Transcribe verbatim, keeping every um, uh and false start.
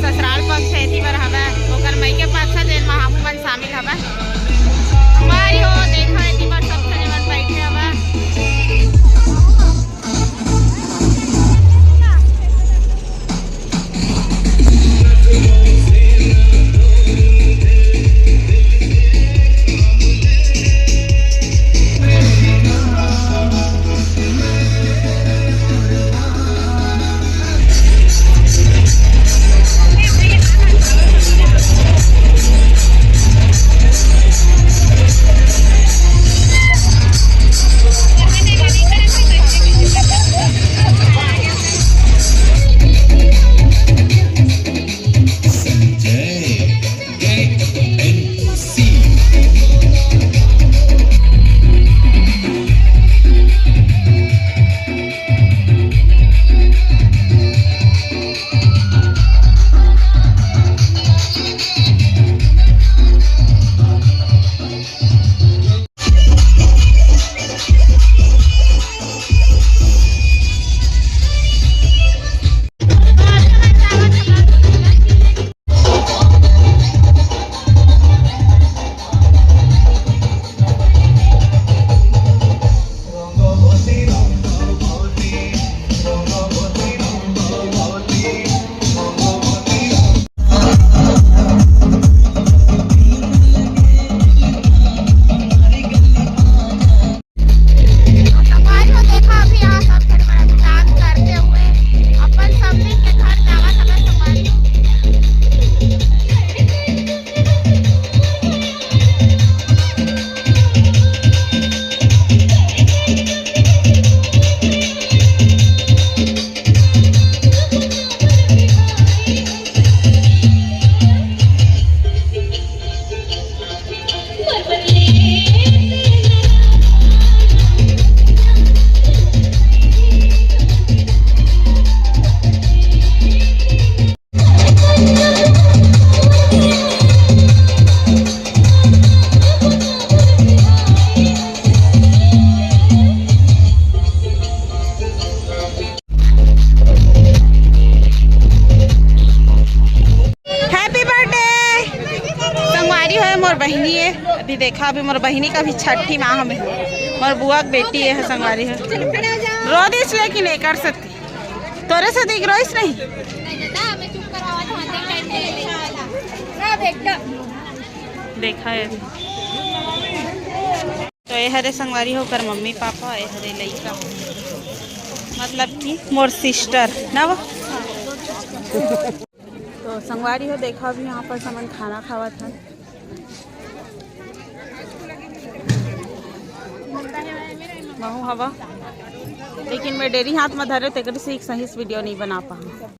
ससुराल पक्ष एती बर हवय, ओकर मइके पक्ष, जेन म हमू मन शामिल हवय। संगवारी हो, देखा एती बर सब झने मन बइठे हवय। तो संगवारी हो, देखा अभी यहाँ सब झन मन अभी dance करते हुए अपन समधी के घर जावत हवय संगवारी हो। Happy birthday संगवारी हो, मोर बहिनी हे। अभी देखा, अभी मोर बहिनी का भी छठी माह में, मोर बुआ के बेटी हे संगवारी हो। रो दिस लेकिन एकर सेती, तोरे सेती रोइस नहीं। देखा हे, तो ये हरे संगवारी हो ओकर मम्मी पापा, ये हरे लइका, मतलब कि मोर sister ना वो। तो संगवारी हो, देखा अभी यहाँ पर हमन खाना खावत हन। महू हवा, लेकिन मैं डेरी हाथ में धरे, तेकर से एक सही से video नहीं बना पाऊँ।